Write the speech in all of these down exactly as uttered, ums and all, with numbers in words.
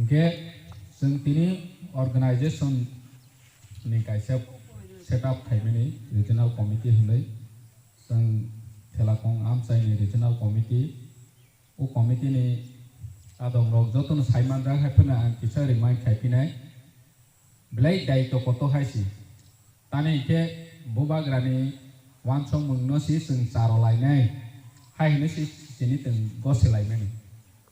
Hwnkhe chwng tini organization ni kaisa set up khaimani regional committee hwnwi, chwng Thelakong Amchaini regional committee, o committee ni adongrok jotono saimanjak hai phano ang kisa remind khaiphinai, belai daitw kotor hai si. Tamni hwnkhe bubagrani uansukmungno si chwng charo lainai, hai hwnwi si chini chwng gose laimani.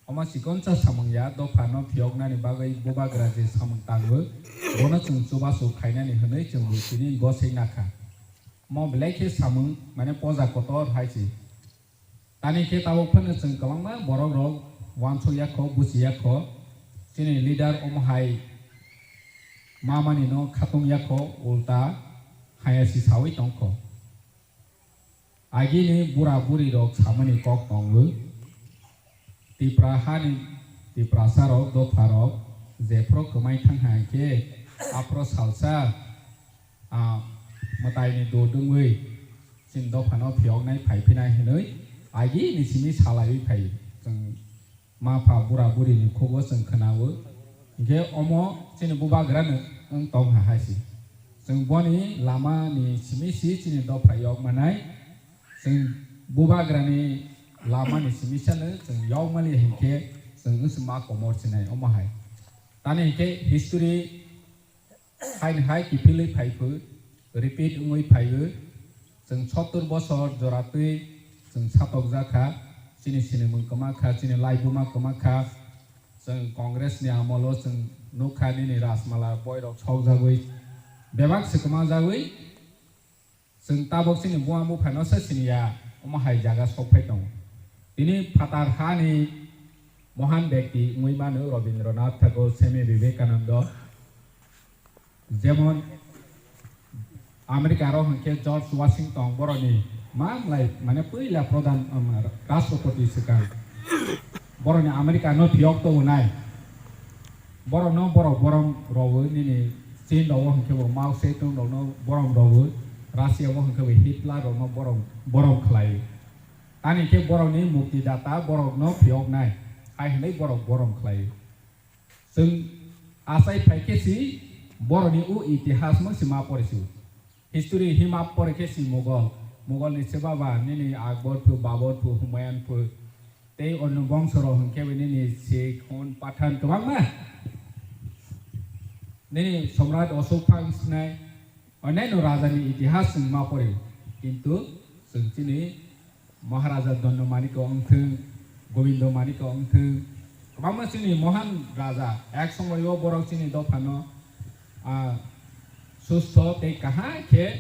Omo chikonsa samung ya, dophano phiyoknani bagwi bubagra je samung tango, bono chwng chubachu khainani hwnwi chwngbo tini gosei nakha. Omo belai khe samung, mane poja kotor hai si. Tamni khe tabuk phano chwng kwbangma borok rok uansuk ya kho, buchi ya kho. Chini leader omo hai mamani no khatung ya kho, ulta haya si sawi tong kho. Agini bura buri rok samani kok tongo. Tipra hani Tiprasa rok, dopha rok jephru kwmai thang hai khe aphro salsa, ah, mwtaini do dwngwi chini dophano phiyoknai phai phinai hwnwi agini simi salaiwi phai. Chwng ma pha bura buri ni khugo chwng khwnao. Hinkhe omo chini bubagra no wng tong ha hai si. Chwng boni lama ni simi si chini dopha yok manai. Chwng bubagra ni lama ni simi sano chwng yok mali hinkhe chwng wngsi ma komor sinai omo hai. Tamni hinkhe history haini hai kiphilwi phai phu, repeat wngwi phai o. Chwng sottor bosor jora twi chwng satokjak kha, chini sinimung kwma kha, chini laibuma kwma kha. Chwng Congress ni amolo chwng nukha nini Rajmala boirok sokjagwi bebak se kwmajagwi. Chwng tabok chini buma buphano se siniya, omo hai jaga sok phai tongo. Tini phatar hani mohan bekti wngwi mano Rabindranath Tagore, Swami Vivekananda, jemon America ro hwnkhe George Washington, boroni ma mlai mane puila pradhan, um, rashtrapati swkang. Boroni America no phiyok to unai. Borokno borok borom rogo nini Chin rogo hwnkhe bo Mao Zedong rokno borom rogo, Russia o hwnkhe bo Hitler rokno borom, borom khlai. Tamni khe borokni mukti data borokno phiyoknai hai hwnwi borok borom khlai. Chwng achai phai khe si borokni o itihas no si ma pore si. History hima pore khe si Mughal. Mughal ni se baba nini Akbar phu, Babur phu, Humayun phu, tei onno bongso rok hwnkhe bo nini Sikh, Hun, Pathan kwbangma. Nini Samrat Ashok phang sinai, onnaino raja ni itihas chwng ma pore. Kintu chwng chini Maharaja Danda Manik wngthwng, Gobindo Manik wngthwng, kwbangma chini mohan raja, ek somoi o borok chini dophano, ah, sustho tei kaham khe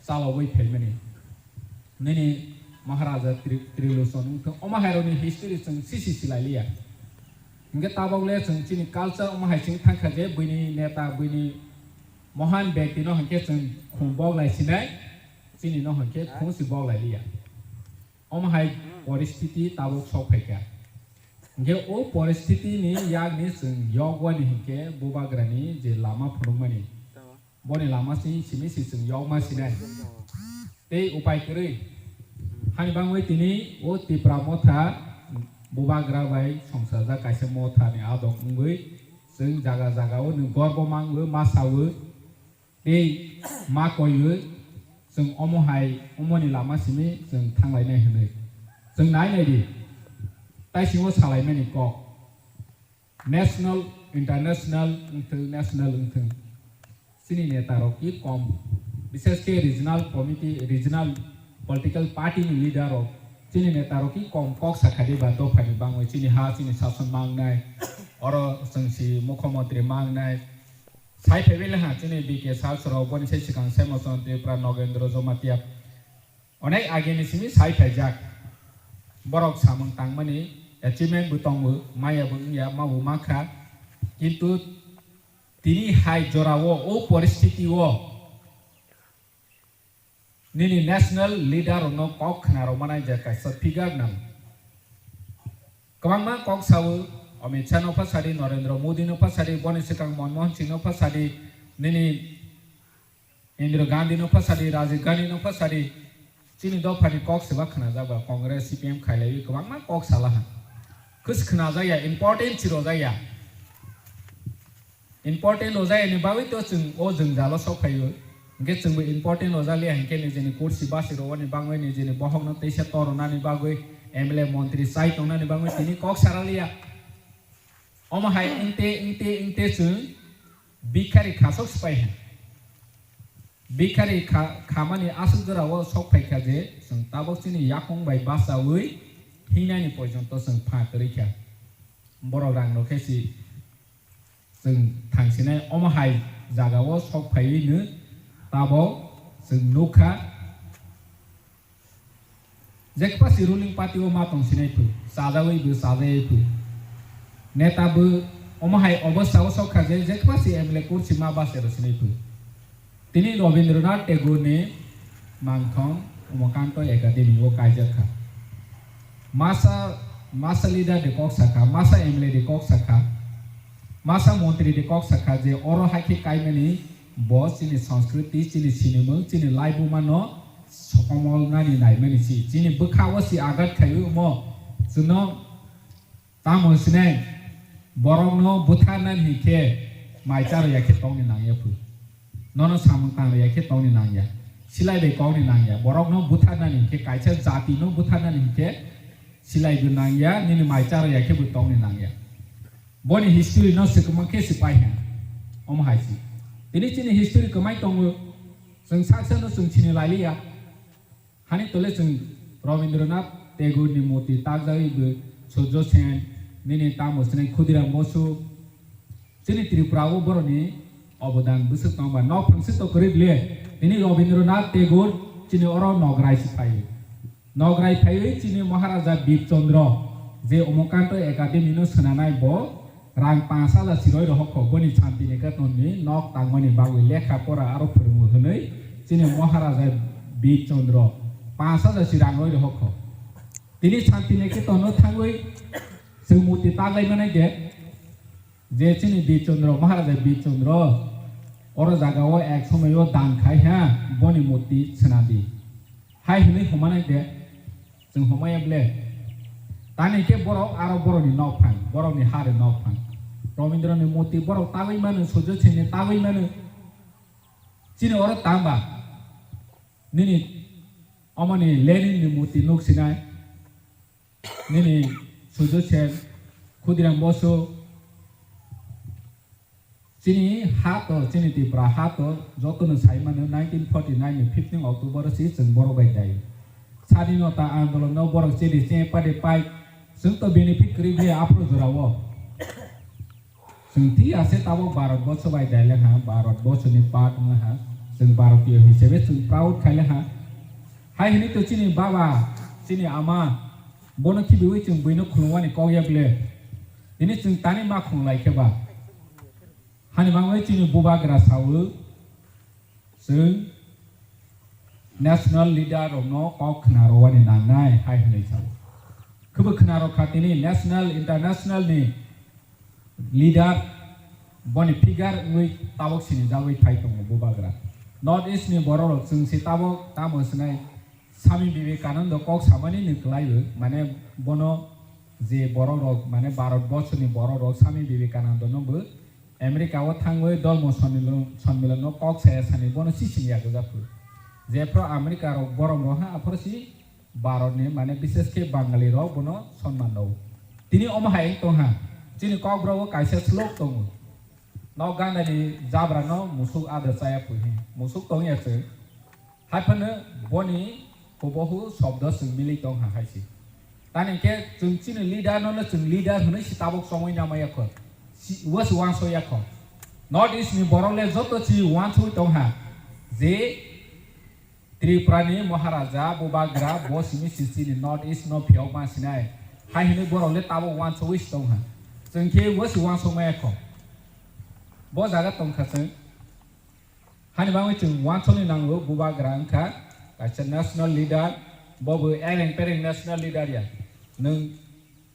chalogwi phaimani. Nini Maharaja Tri-, Trilochon wngthwng, omo hairokni history chwng sisi silai liya. Hinkhe tabok le chwng chini culture omo hai chwng thangkha je buini neta, buini mohan bekti no hinkhe chwng khum bok lai sinai, chini no hinkhe khum si bok lai liya. Omo hai poristiti tabuk sok phaikha. Hinkhe o poristiti ni yakni chwng yokmani hinkhe bubagrani je lama phunukmani, boni lama si simi si chwng yokma sinai. Tei upai kwrwi hani bangwi tini o Tipra motha bubagra bai songsajak kaisa motha ni adong wngwi chwng jaga jaga o nwng gorbo mangwi ma sawi tei ma koiwi chwng omo hai, omoni lama simi chwng thanglainai hwnwi. Chwng nai nai di, taisingo salaimani kok. National, international wngthwng, national wngthwng. Chini neta rok ki kom, bishes khe regional committee, regional political party ni leader rok, chini neta rok ki kom kok sakha di ba dopha ni bangwi chini ha, chini sason mangnai, oro chwng si mukhyamantri mangnai, Sai phaibai le ha, chini B K Sasro, boni sai swkang Semachand Tripura, Nogendra Jamatia. Onek agini simi sai phaijak. Borok samung tangmani achievement bo tongo, maya bo wngya, ma bo ma kha. Kintu tini hai jora o, o poristiti o, nini national leader rokno kok khna rwmani je kaisa figure nang. Kwbangma kok sao, Amit Shah no phasadi, Narendra Modi no phasadi, boni swkang Manmohan Singh no phasadi, nini Indira Gandhi no phasadi, Rajiv Gandhi no phasadi, chini dophani kok seba khna jaba, Congress, C P M khailaiwi kwbangma kok salaha. Khus khna jaya, important chiro jaya. Important rwjak ni bagwi to chwng o jwngjalo sok phaio. Hwnkhe chwngbo important rwjak liya, hwnkhe nijini kursi basi rwani bagwi, nijini bohokno teisa torunani bagwi, M L A montri chai tongnani bagwi tini kok sara liya. Omo hai wngte, wngte, wngte chwng bikhari khasok swpai hai. Bikhari kha-, khamani aswk jorao sok phaikha je chwng tabok chini yakung bai bachaui hinani poijonto chwng pha kwrwi kha. Borok rang rw khe si chwng thangsinai omo hai jagao sok phaiwi no tabok chwng nukha. Jekpa si ruling party o ma tong sinai phu, chajawi bo chajayai phu. Neta bo omo hai obostha o sok kha je jekpa si M L A kursi ma base ro sinai phu. Tini Rabindranath Tagore ni mangthong Umakanto Academy o kaijak kha. Masa, masa leader de kok sakha, masa M L A de kok sakha, masa montri de kok sakha je oro hai khe kaimani bo chini sanskriti, chini sinimung, chini laibuma no sokomol nani naimani si. Chini bwkha o si agat khaiwi omo chwngno tamo sinai borokno butharnani hinkhe mai charo ya khe tongni nangya phu. Nono samung tang ya khe tongni nangya. Silai bai kokni nangya. Borokno butharnani hinkhe kaisa jati no butharnani hinkhe silai bo nangya, nini mai charo ya khe bo tongni nangya. Boni history no swkang khe sipai ha. Omo hai si. Tini chini history kwmai tongo. Chwng saksa no chwng chini lailiya. Hani tole chwng Rabindranath Tagore ni murti takjagwi bo Surjo Sen, nini tamo sinai Khudiram Bosu, chini Tripura o boroni obodan bwswk tongba nok phangsi to kwrwi ble. Tini Rabindranath Tagore chini oro nograi si phaio. Nograi phaiwi chini Maharaja Bir Chandra je Umakanto Academy no swnanai bo rang panch hajar si roi rohok kho, boni Shantiniketon ni nok tangmani bagwi lekha pora aro phwrwngo hwnwi chini Maharaja Bir Chandra panch hajar si rang roi rohok kho. Tini Shantiniketon no thangwi chwng murti taglai manai de, je chini Bir Chandra, Maharaja Bir Chandra oro jaga o ek somoi o dan khai ha, boni murti swnam di. Hai hwnwi hwnmanai de, chwng hwnmaya ble. Tani khe borok aro borokni nok phang, borokni hari nok phang. Rabindrani murti borok tagwi mano, Surjo Senni tagwi mano. Chini oro tamba? Nini omoni Lenin ni murti nuk sinai. Nini Surjo Sen, Khudiram Bosu, chini ha to, chini Tripura ha to, joto no sai mano, nineteen forty nine ni fifteen October si chwng borok bai dai. Sadinota andolon no borok chini che pade pai, chwng to benefit kwrwi ble aphuru jora o. Chwng thik ase tabok Bharat borsho bai dai le ha, Bharat borsho ni part wng ha, chwng Bharatiyo hisabe chwng proud khai le ha. Hai hwnwi to chini baba, chini ama, bono khibiwi chwng buino khulumani kok yak le. Tini chwng tani ma khulum lai khe ba? Hani bagwi chini bubagra sawi chwng national leader rokno kok khna rwani nangnai hai hwnwi sao. Khwbo khna rw kha tini national, international ni leader boni figure wngwi tabok sinijagwi phai tongo bubagra. North East ni borok rok chwng se tabok tamo sinai Swami Vivekananda kok samani ni kwlaiwi, mane bono je borok rok, mane Bharat borsho ni borok rok Swami Vivekananda no bo America o thangwi Dharma Sonnilo-, Sonnmilono kok saya sani bono sising ya gajak phu. Jephru America rok borom rok ha, aphuru si Bharat ni, mane, bishesh khe Bangali rok bono sonman rw. Tini omo hai wng tong ha, chini Kokborok o kaisa slok tongo. Nok ganda ni jabra no musuk adar chaya phu hi, musuk tong ya se. Hai phano boni hubahu shobdo chwng mili tong ha hai si. Tani khe chwng chini leader no, no chwng leader hwnwi si tabok chongwi nama ya kho. Si, o si uansuk ya kho. North East ni borok le joto si uansugwi tong ha je Tripura ni Maharaja, bubagra, bo simi si chini North East no phiyok ma sinai. Hai hwnwi borok le tabok uansugwi si tong ha. Chwng khe o si uansuk ma ya kho. Bo jaga tong kha chwng. Hani bagwi chwng uansukni nango, bubagra wngkha kaisa national leader, bo bo ereng pereng national leader ya. Nwng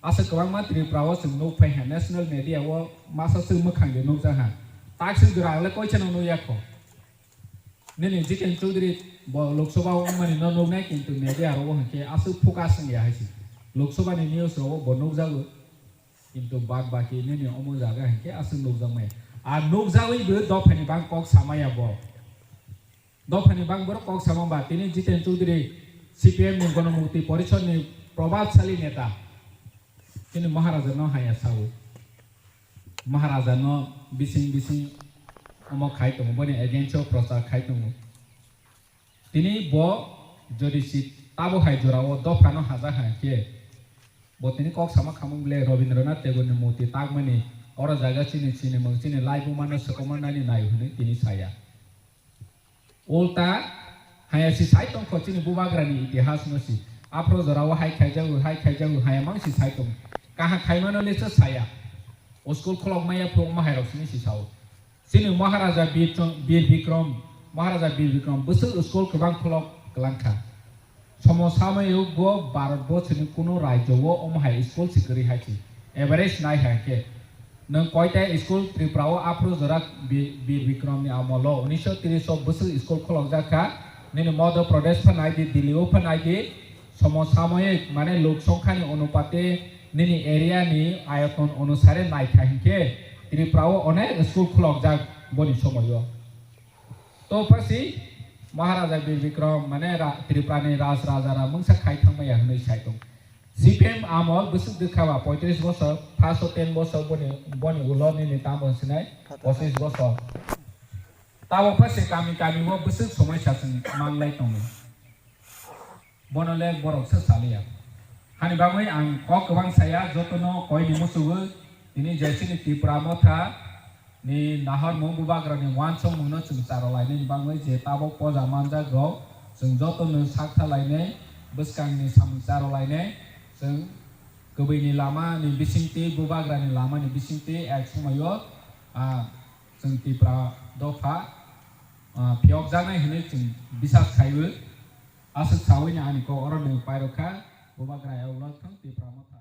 aswk kwbangma Tripura o chwng nuk phai ha, national media o masa swk mwkhang de nukjak ha. Takswk jora ang le koisa no nukya kho. Nini Jiten Chaudhary bo Lok Sabha o wngmani no nuknai, kintu media rok o hwnkhe aswk focus wngya hai se. Lok Sabha ni news rok o bo nukjago. Kintu bad baki nini omo jaga hinkhe aswk nukjakmaya. Ar nukjagwi bo dophani bang kok samaya bo. Dophani bang borok kok sama ba tini Jiten Chaudhary, C P M ni Gonomukti Porishad ni probabshali neta. Tini Maharaja no haya sao. Maharaja no bising bising omo khai tongo, boni against o prochar khai tongo. Tini bo jodi si tabo hai jora o dopha no haja hai khe, bo tini kok sama khamung le Rabindranath Tagore ni murti takmani oro jaga chini, chini mung chini laibuma no swkangma nani nai hwnwi tini saya. Ulta haya si sai tongkho chini bubagra ni itihas no si. Aphro jora o hai khaijago, hai khaijago, haya mang si sai tong. Kaha khaimano le se saya. O school kholok maya phuru ma hai rok sini si sao. Chini Maharaja Bir Chon-, Bir Bikram, Maharaja Bir Bikram bwswk school kwbang kholok kwlangkha. Somo samai o bo Bharat borsoni kuno rajyo o omo hai school si kwrwi hai si. Average nai hai khe. Nwng koita school Tripura o aphuru jora Bi-, Bir Bikram ni amol o unisho tris o bwswk school kholokjak kha. Nini Madhya Pradesh phan nai di, Delhi o phan nai di. Somo samoyik mane lok songkha ni onupate nini area ni ayoton onusare naikha hinkhe Tripura o onek school khulokjak boni somoyo. To phasi Maharaja Bir Bikram mane ra-, Tripura ni Raj Raja ra mungsa khai thangmaya hwnwi sai tong. C P M amol bwswk dwkha ba poitris bosor, first o ten bosor boni, boni ulo nini tamo sinai pochis bosor. Tabo phasi kami kami o bwswk somai sasing manglai tongo. Bono le borok se saliya. Hani bagwi ang kok kwbang saya, jotono koi ni musugo, tini je chini Tipra Motha ni nahormung bubagra ni uansukmung no chwng charwlainani bagwi je tabok poja manjak rok, chwng jotono sak thalainai, bwskang ni samung charwlainai, chwng kwbwi ni lama ni bisingtwi, bubagra ni lama ni bisingtwi ek somoyo, ah, chwng Tipra dopha, ah, phiyokjaknai hwnwi chwng bisas khaiwi. Aswk saui ni ani kok oro nwng pairok kha, bubagra ya ulo thang Tipra Motha.